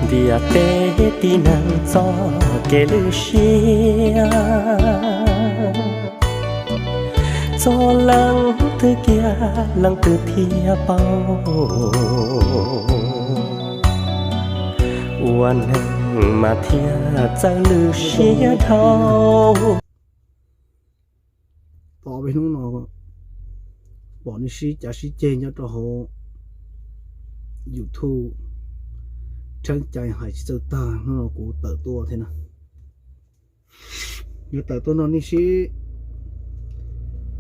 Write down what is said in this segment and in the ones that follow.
Tiam peb tib neeg txoj kev lwj siab, txog leej twg kiag leej twg thiaj paub, ua neeg mas thiaj txawj lwj siab dhau. Tom peb hnub no pom nej sib cav sib ceg nyob rau hauv YouTube, rheeb cai hais tsis txawj tag, hnub no kuv tawm tuaj thiab na. Yuav tawm tuaj nrog nej sib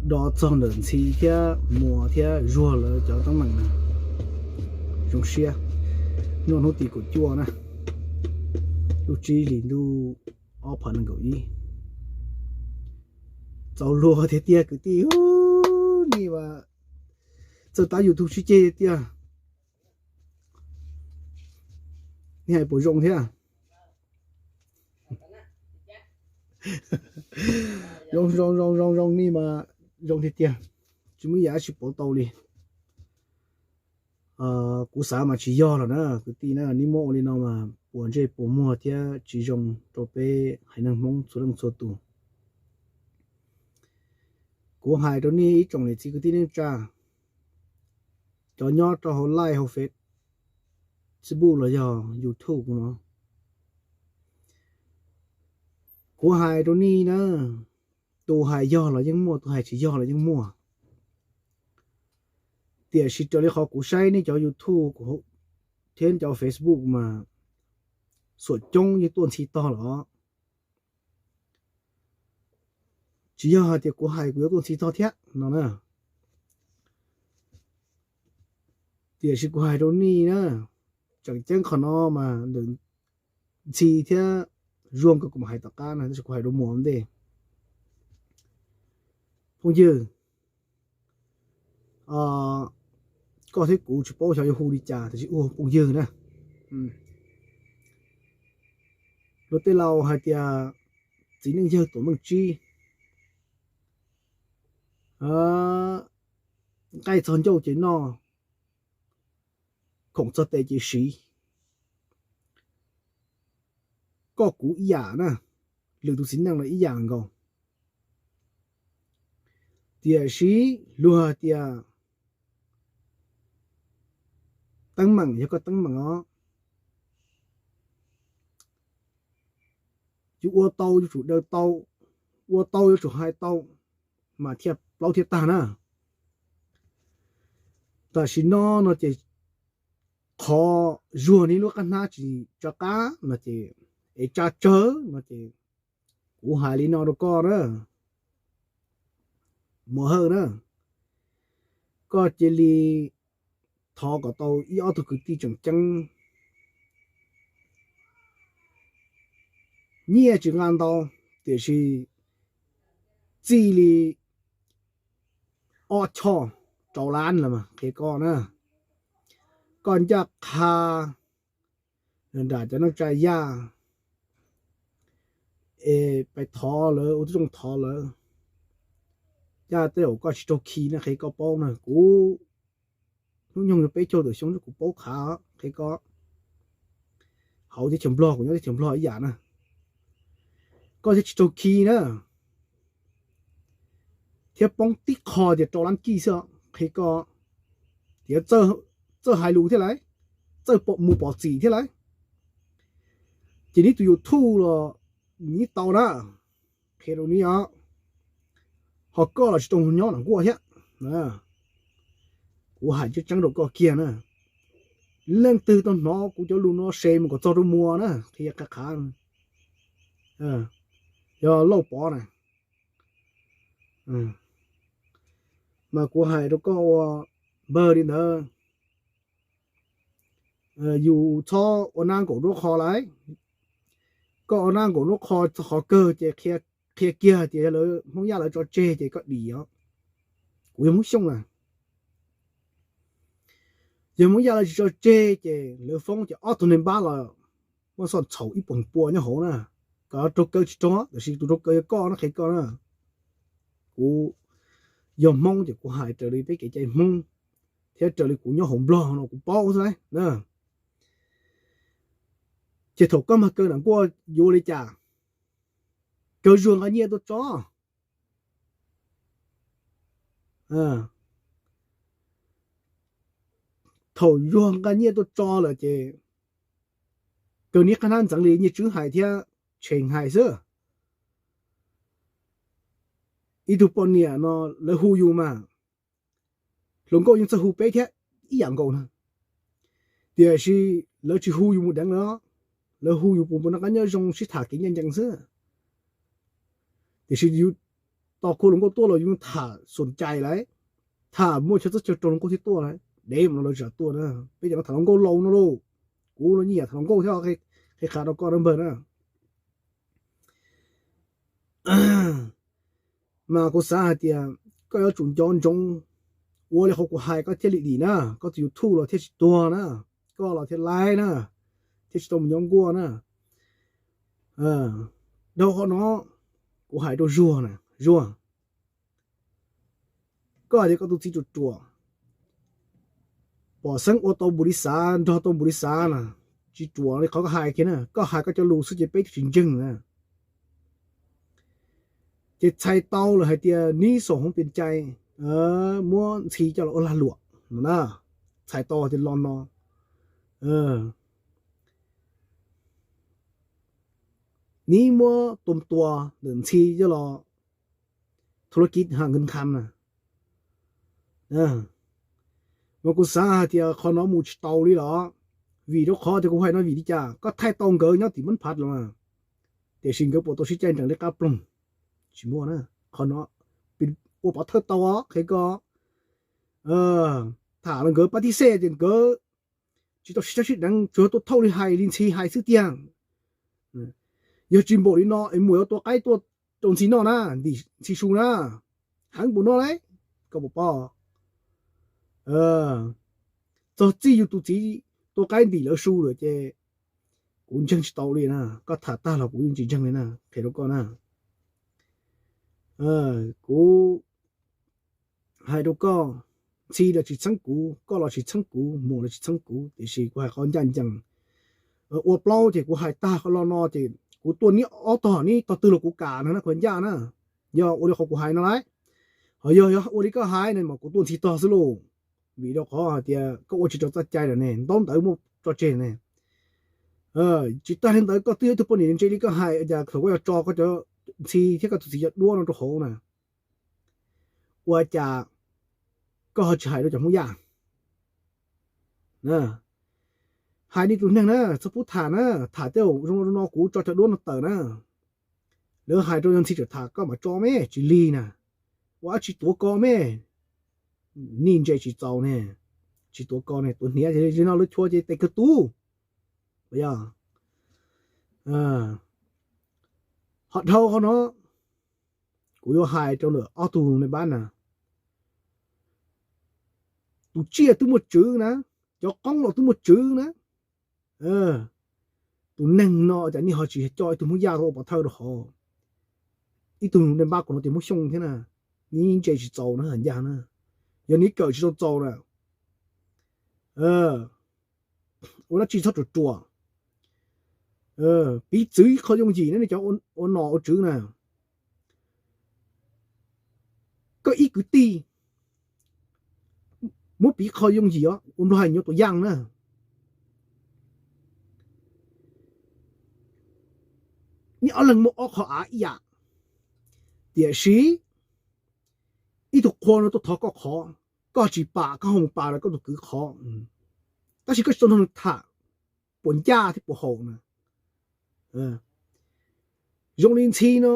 do txog ntawm Ntxhi thiab Muas thiab Zuag lawv cov teeb meem na. Zoo siab, nyob hnub tim kaum cuaj na, lub tsib hlis ntuj ob phav nees nkaum ib. Txaus luag tiag tiag kwv tij, nej mas txawj tab YouTube sib ceg tiag tiag. Nej hais puas zoo thiab? Zoo zoo zoo zoo zoo, nej mas zoo tiag tiag, tsis muaj yam dab tsi pauv tau li. Kuv xav mas tsis yog lawm na kwv tij na, nej muab ua li no mas puas ntsej puas muag thiab tsis zoo rau peb haiv neeg Hmoob txhua leej txhua tus. Kuv hais rau nej ib tsoom niam txiv kwv tij neej tsa, cov nyob rau hauv live hauv Facebook los yog YouTube no, kuv hais rau nej na, tus hais yog los yeej muaj, tus hais tsis yog los yeej muaj. Tiam sis raws li qhov kuv saib nej cov YouTube thiab cov Facebook mas xuam coob yeej tuaj Ntxhi tog lawm os. Tsis yog hais tias kuv hais kuv yuav tuaj Ntxhi tog thiab no na. Tiam sis kuv hais rau nej na, tseem ceeb qhov no mas ntawm Ntxhi thiab Zuag nkawd kuv mam hais tom qab na, tab sis kuv hais rau Muas ua ntej. Phooj ywg, koj thiab kuv tsis paub xyov yuav hu li cas, tab sis ua phooj ywg na. Luag tej laus hais tias txiv neej yawg tuam meej tsib, nqaij txog ncauj ces noj, khoom txog tes ces siv. Koj kuv ib yam na, lwm tus txiv neej los ib yam nkaus. Tiam sis luag tias teeb meem yog koj teeb meem os. Yus ua tau yuav tsum daws tau, ua tau yuav tsum hais tau, mas thiaj plaub thiaj tag na. Tam sim no no ces qhov Zuag niaj lub qab hnab tsis tso qab no ces, es tsa tsawg no ces, kuv hais li no rau koj na, Muas Hawj na, koj cia li thov kom tau ib ob tug kwv tij tseem ceeb, nyiaj tsis nqa ntau, tiam sis txij li ob choj rau lab los mas qhia koj na, koj ncaj qha nram cov neej tsa Yaj es pais thov lawv, ua tib zoo thov lawv, Yaj tej zaum koj tsis raug khi na, qhia koj paub na. Kuv hnub nyoog yog peb caug tawm xyoo, kuv paub qha, qhia koj. Hauv teb chaws Nplog, kuv nyob teb chaws Nplog ib yam na, koj thiaj tsis raug khi na, thiab poob tib qho tias rau lab kij xwb, qhia koj. Tias txawj hais lus thiab lauj, txawj mus pom txim thiab lauj. Ces neb tus YouTube los neb tau na, qhia rau neb os. Ho koj los tsis tau nyob nram nkuaj thiab. Kuv hais tseeb tseeb rau koj kiag na, leej twg tau hnov kuv cov lus no share mus kom txog rau Muas na, qhia qha qha, yog Lauj Pov na, mas kuv hais rau koj ua npawg li ntawd, yus txhob ua nab nkaum nruab qho lauj. Koj ua nab nkaum nruab qho txog qhov kawg ces qhia kiag tias yog lawv Hmoob Yaj lawv tso tseg ces koj dim os. Kuv yog Hmoob Xyooj na, yog Hmoob Yaj lawv tsis tso tseg ces lawv foob ces ob tug neeg npab los muaj xoj txhaum ib puas pua nyob hauv na. Kom raug kaw tsis raug, tab sis tus raug kaw yog koj no, qhia koj na. Kuv yog Hmoob ces kuv hais raws li peb kev cai Hmoob thiab raws li kuv nyob hauv Nplog no kuv paub xwb na. Ces thaum koj mag kaw nam nkuaj yuav ua li cas? Kaw zuag nqa nyiaj tuaj tso. Thaum zuag nqa nyiaj tuaj tso lawm ces kaw niab qab hnab ntxeev li Nyiaj Tswb hais thiab Tsheej hais xwb. Ib tug poj niam no lawv hu yus mas, hluas nkauj yeej txawj hu peb thiab ib yam nkaus na. Tiam sis lawv tsis hu yus mus deev lawm, lawv hu yus mus noj qab nyob zoo sib tham kev ncaj ncees xwb. Tiam sis yus tos khua hluas nkauj tuaj los yus tham xum cai lawm, tham muaj chaw txawb chaw rau hluas nkauj thiaj tuaj lawm, dev mas no lawv tsis tuaj na. Peb cov no tham hluas nkauj laus no lauj, kuv los yeej yam tham hluas nkauj thiab, qhia qhia rau koj na npawg na. Mas kuv xav hais tias koj yuav tsum nco ntsoov ua li qhov kuv hais koj thiaj li dim na, koj tus YouTube los thiaj tsis tuag na, koj los thiaj laib na, thiaj tsis tau mus nyob nkuaj na. Dhau qhov no, kuv hais rau Zuag na, Zuag, koj hais tias koj tus txiv ruam ruam, pom xeeb ua tau npaum li xav, nrog tau npaum li xav na, tsis ruam li qhov koj hais kiag na, koj hais koj cov lus xwb ces peb twb tsis ntseeg na. Ces txhais tau lawm hais tias nib xaum hoov pias cai, muab Ntxhi coj los ua lag luam no na, txhais tau tias lo no, nib muab tua tua ntawm Ntxhi coj los thu lab kiv ha nkawd nkham na. Mas kuv xav hais tias qhov no mus tsis tau li los, vim rau qhov tias kuv hais no vim li cas, koj thaij tau nkawd nyob tim mab phav los mas, tiam sis nkawd puas tau sib caij nrees li qab ploog? Tsis muaj na. Qhov no ua pov thawj tau os, qhia koj, tham los nkawd pab tib xej tias nkawd tsis tau sib caij sib deev, tsuas yog tuaj thauj li hais li Ntxhi hais xwb tiag. Yog tsis npaum li no es mus yuav tua qaib tuaj rau Ntxhi noj na, ntim Ntxhi su na, heev npaum no lauj, koj puas paub? Txog txij yus tus txiv tua qaib ntim lawv su lawm ces kuv ntseeg tsis tau li na, koj tham tag los kuv yeej tsis ntseeg li na, qhia rau koj na. Kuv hais rau koj, Ntxhi los tsis txheeb kuv, koj los tsis txheeb kuv, Muas los tsis txheeb kuv, tiam sis kuv hais qhov ncaj ncees. Ua plaub ces kuv hais tag qhov lo no ces kuv tua nib ob tog, nib tog twg los kuv kam no na, kuv ncaj na. Yog ua li qhov kuv hais no lauj, ho yog yog ua li koj hais no mas kuv tua Ntxhi tog xwb lauj. Vim rau qhov hais tias koj ua tsis raws txoj cai lawm ne, ntaub ntawv muaj tso tseg ne. Tsis tas li ntawd koj twb yog ib tug poj niam ntse li koj hais, cas thaum koj yuav tso koj cov Ntxhi thiab koj tus txiv cov duab no rau hauv na, ua cas koj ho tsis hais rau cov Hmoob Yaj? Hais li tus neeg na, txhob pub tham na, tham tej zaum zoo no kuv tso cov duab no tawm na. Lawv hais rau yog Ntxhi tseem tham koj mam tso me, tsis lig na. Ua dab tsi tuav ko me, nij ntse tsis txaus ne, tsis tuav ko ne, tuav hniav li no lawv chua ces tes kawg tub. Yog ho dhau qhov no, kuv yuav hais rau lawm ob tug nais npab na, tus tsiaj twb muaj tswv na, cov qoob los twb muaj tswv na. Tus neeg no cas nij ho tsis coj ib tug Hmoob Yaj tuaj ua pov thawj rau hauv? Ib tug nais npab kuv no tias Hmoob Xyooj thiab na, nij ntse tsis txaus na, ncaj na. Yog nij kawm tsis tau txaus na, ua dab tsi txhob ruam ruam. Piv txwv qhov yooj yim na, nej cov ua nom ua tswv na, koj ib kwv tij, muab piv qhov yooj yim os, ua Nplog hais nyuam tus yaj na. Neb ob leeg muaj ob qho av ib yam, tiam sis ib tug qhua no tuaj thov koj qhov, koj tsis pam, koj ho mus pam rau koj tus kwv qhov, tab sis koj tsis tau nrog nws tham, puas ncaj thiab puas haum na. Zoo li Ntxhi no,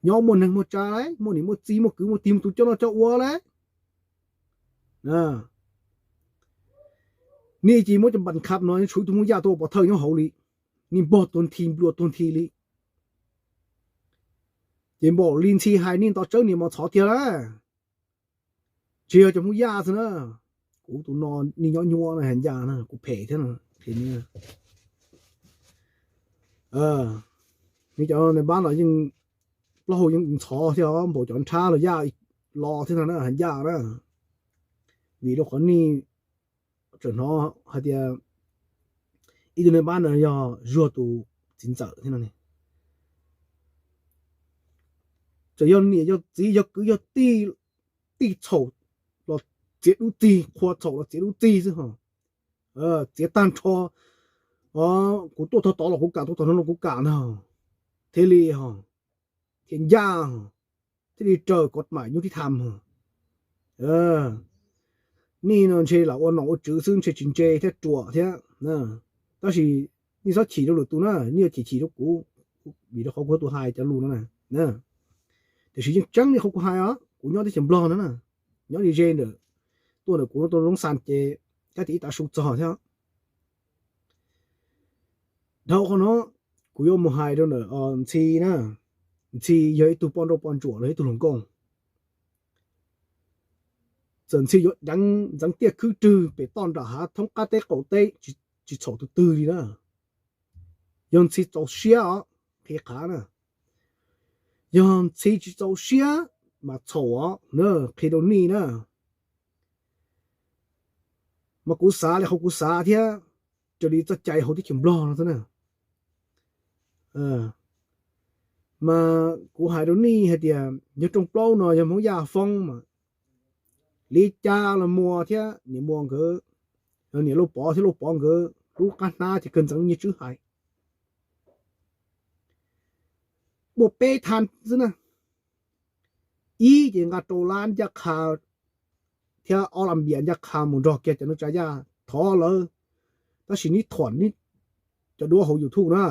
nyob muaj neeg muaj tsav lauj, muaj niam muaj txiv, muaj kwv muaj tij, muaj tus coj noj coj ua lauj. Nij cia muab cov npas khab no tshuav ib tug Hmoob Yaj tuaj ua pov thawj nyob hauv li, nij npog tuag nthi nplua tuag nthi li. Ces npaum li Ntxhi hais nij nto tsawb niam mos txhov tiag lauj. Tsis yog cov Hmoob Yaj xwb na, kuv tus no nij nyob nyuaj na, has ncaj na, kuv phem thiab na. Nij cov nais npab no yeej, plaub hau yeej ntxhov thiab, npaum cov nrhab los yaj los thiab no na, has ncaj na. Vim rau qhov nij tseem hnov hais tias Ib tug nab pab no yog Zuag tus txiv ntxawm thiab no ne. Txawm yog niam yog txiv yog kwv yog tij, txhaum los txiav dub txig, qhua txhaum los txiav dub txig xwb ho. Txiav tag nrho. Kuv tuaj tog tod los kuv kam, tuaj tog no los kuv kam ntag. Thiaj li ho, thiaj ncaj, thiaj li raws kov mam nyuj tib tham. Nej no ntshe lam ua nom ua tswv xwb ntshe tsis ntse thiab ruam thiab. Tab sis nej txhob chim rau lwm tus na, nej yuav chim chim rau kuv, vim rau qhov kuv tus hais cov lus no na. Tiam sis yeej tseeb li qhov kuv hais os, kuv nyob teb chaws Nplog no na, nyob li ze ntawm, tuaj ntawm kuv no tuaj Looj Xas ces kab tias ib tav su txog thiab. Dhau qhov no, kuv yuav mus hais rau ntawm Ntxhi na. Ntxhi yog ib tug poj nrauj poj ntsuam los ib tug hluas nkauj. Txawm Ntxhi yuav deev ntxeev tiaj khwb rwg pem toj nram hav thoob qab teb qaum teb, tsis txhaum tus twg li na. Yog Ntxhi txaus siab os, qhia qhav na. Yog Ntxhi tsis txaus siab mas txhaum os, qhia rau nej na. Mas kuv xav li qhov kuv xav thiab, raws li txoj cai hauv teb chaws Nplog no xwb na. Mas kuv hais rau nej hais tias yog rooj plaub no yog Hmoob Yaj foob mas Li Cas los Muas thiab niam Muas nkawd, niam Lauj Pov thiab Lauj Pov nkawd lub qab hnab ces kawg ntxeev Nyiaj Tswb hais. Muaj peb thaj xwb na. Ib ces nqa rau lab ncaj qha thiab ob las npias ncaj qha mus nrog kiag cov neej tsa Yaj thov lawv, tab sis neb thuam neb cov duab hauv YouTube na,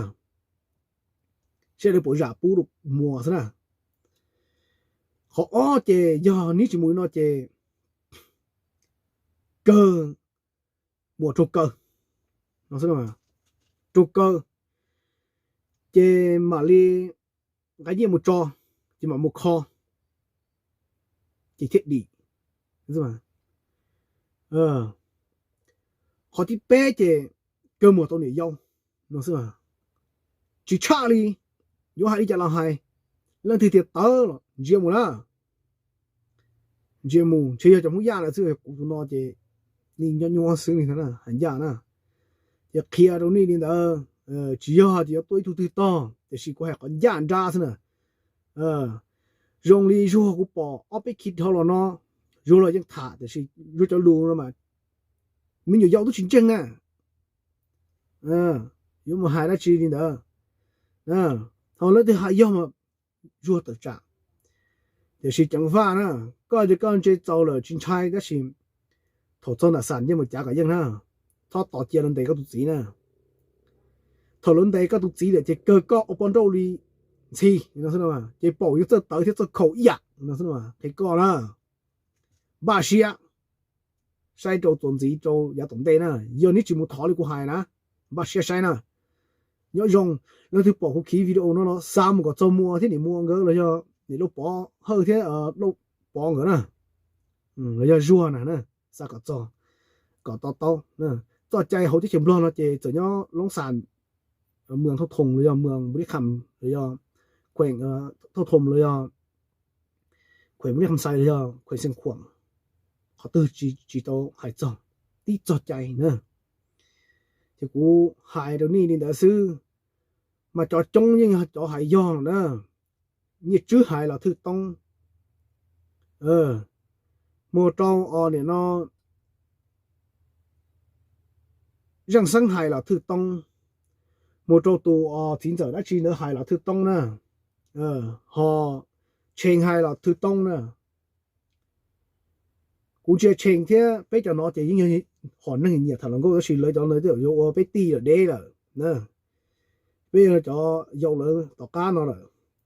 seb lawv puas zam pub rau Muas xwb na. Qhov ob ces yog neb tsis mus li no ces kawg Muas raug kaw, raug kaw ces mam li nqa nyiaj mus tso, ces mam mus kho, ces thiaj dim. Qhov thib peb ces kawg Muas tau niam yau no xwb. Tsis tshaj li, yuav hais li cas los hais, leej twg tias tawv los ntsia mus na. Ntsia mus ntshe yog cov Hmoob Yaj lawm xwb, kuv tus no ces nej nyob nyuaj xwb li hais ncaj na. Ces qhia rau nej li ntawd, tsis yog tias yuav tuaj ib tug twg tog, tiam sis kuv hais qhov ncaj nrab xwb na. Zoo li Zuag kuv pom ob peb khi dhau los no, Zuag los yeej tham, tiam sis Zuag cov lus no mas me nyuam yaus twb tsis ntseeg na. Yuav mus hais dab tsi li ntawd. Ho leej twg hais yog mas Zuag tawm tsam. Tiam sis ceev faj na, koj tias koj ntse txaus lawm tsis ntshai, tab sis thaum txog nram xam cia mus cav kom yeej na, txhob tos cia lawv ntes koj tus txiv na. Thaum lawv ntes koj tus txiv lawm ces kawg koj ua poj nrauj li Ntxhi no xwb, ces paum yuav txawj tawv thiab txawj khaum ib yam no xwb, qhia koj na. Npaj siab saib rau txuas ntxiv rau yav tom ntej na, yog neb tsis mus thov li kuv hais na, npaj siab saib na. Nyob zoo, leej twg pom kuv khiv video no los xa mus kom txog Muas thiab niam Muas nkawd los yog niam Lauj Pov Hawj thiab Lauj Pov nkawd na, los yog Zuag na, xa kom txog, kom to taub. Txoj cai hauv teb chaws Nplog no ces txawm nyob Loob Xas, mws Thauj Thoom los yog mws Npus Lis Kham los yog khuem Thauj Thoom los yog khuem Npus Lis Kham Xais los yog khuem Xeev Khuam, qhov twg tsis tau hais txog tib txoj cai na. Ces kuv hais rau nej li ntawd xwb, mas cov coob yeej yog cov hais yog na. Nyiaj Tswb hais los thwj toob, mus rau os niam no Zeej Xeeb hais los thwj toob, mus rau tus os txiv ntxawm dab tsi ntawd hais los thwj toob na, ho Tsheej hais los thwj toob na. Kuv ntsia Tsheej thiab peb cov no ces yeej yog hom neeg nyiam tham hluas nkauj tab sis lawv cov ntawd twb yuav ua peb tij lawm deb lawm. Peb yog cov yau lawv tom qab no lawm,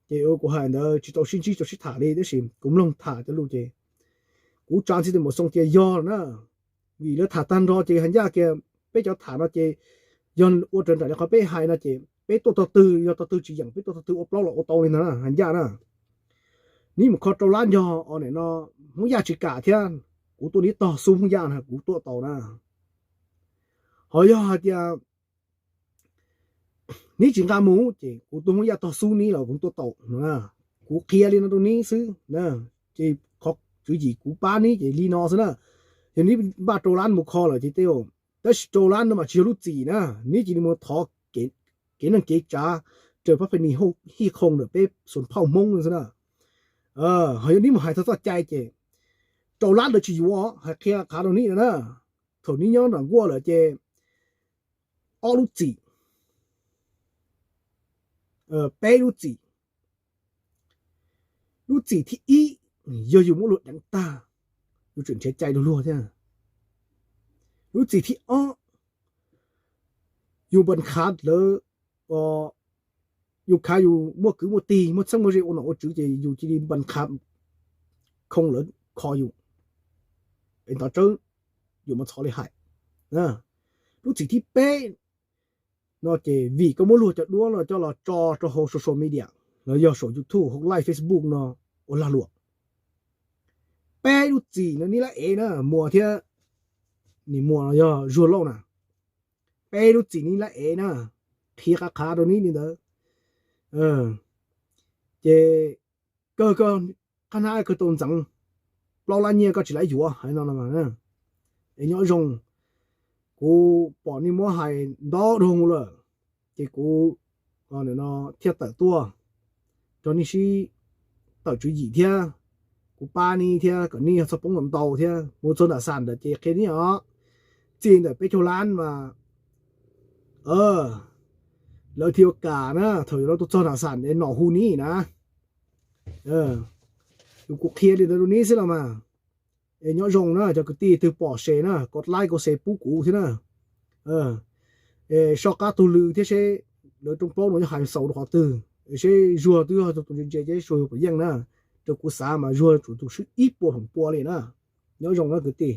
ces kuv hais ntawd tsis tau sib ntsib tau sib tham li tab sis kuv mloog tham cov lus ces kuv tsa ntxhi tes mus xoo tias yog na, vim lawv tham tag nrho ces hais ncaj kiag. Peb cov tham no ces yog ua raws nraim li qhov peb hais no ces peb tuaj tog twg yog tog twg tsis yeem peb tuaj tog twg ua plaub los ua tau li ntag na, hais ncaj na. Neb mus kho rau lab ncog os niam no Hmoob Yaj tsis kam thiab, kuv tuaj neb tog xub Hmoob Yaj na kuv tuaj tau na. Ho yog hais tias neb tsis nqa mus ces kuv tuaj Hmoob Yaj tog xub neb los kuv tuaj tau no na. Kuv qhia li no rau neb xwb na, ces qhov tswv yim kuv pab neb ces li no xwb na. Yog neb npaj rau lab mus kho lawm ces tej Tab sis rau lab no mas tsis yog lub txim na, neb cia li mus thov kev neej kev tsav raws pab phe nis hij qhoo ntawm peb xoom phauj Hmoob no xwb na. Ho yog neb mus hais txog txoj cai ces rau lab ntawd tsis yuav, hais qhia qhav rau neb no na. Thaum neb nyob nram nkuaj lawm ces ob lub txim, peb lub txim. Lub txim thib ib, yog yus muab luag deev tag, yus tseem nrhiav cai luag luag thiab. Lub txim thib ob, yus npas khav lawv, yus khav yus muaj kwv muaj tij, muaj txheeb muaj ze ua nom ua tswv ces yus cia li npas khav khoo lawv kho yus, es ntov tsawb, yus mas txhob li hais. Lub txim thib peb no ces vim koj muab luag cov duab no coj los tso rau hauv social media, los yog saum YouTube, hauv live Facebook no ua lag luam. Peb lub txim no neb lab ev na, Muas thiab, nim Muas no yog Zuag Lauj na. Peb lub txim neb lab ev na, qhia qhav qhav rau neb li ntawd. Ces kawg koj qab hnab kawg tau ntxeev, plaub lab nyiaj koj tsis lab yuav hais no. Es nyob zoo, kuv pom nej muab hais ntau dhau lawm, ces kuv thiaj tawm tuaj rau nej sib tawm tswv yim thiab, kuv pab nej thiab kom nej yog txhob poob ntau thiab. Mus txog nram xam ntawd ces qhia nej os, txij ntawm peb caug lab mas lawv thiaj ua kam na, thaum yuav los tuaj txog nram xam es nom hu nej na. Kuv qhia li ntawd rau neb xwb los mas. Es nyob zoo na cov kwv tij, twg pom share na, kov like kov share pub kuv thiab na. Es soj qab tug lw thiab seb lawv rooj plaub no yuav hais xaus rau qhov twg, seb Zuag twb yog tus ntse ntse ces Zuag yog puas yeej na. Rau kuv xav mas Zuag tsuas tus swb ib puas feem pua li na. Nyob zoo na kwv tij.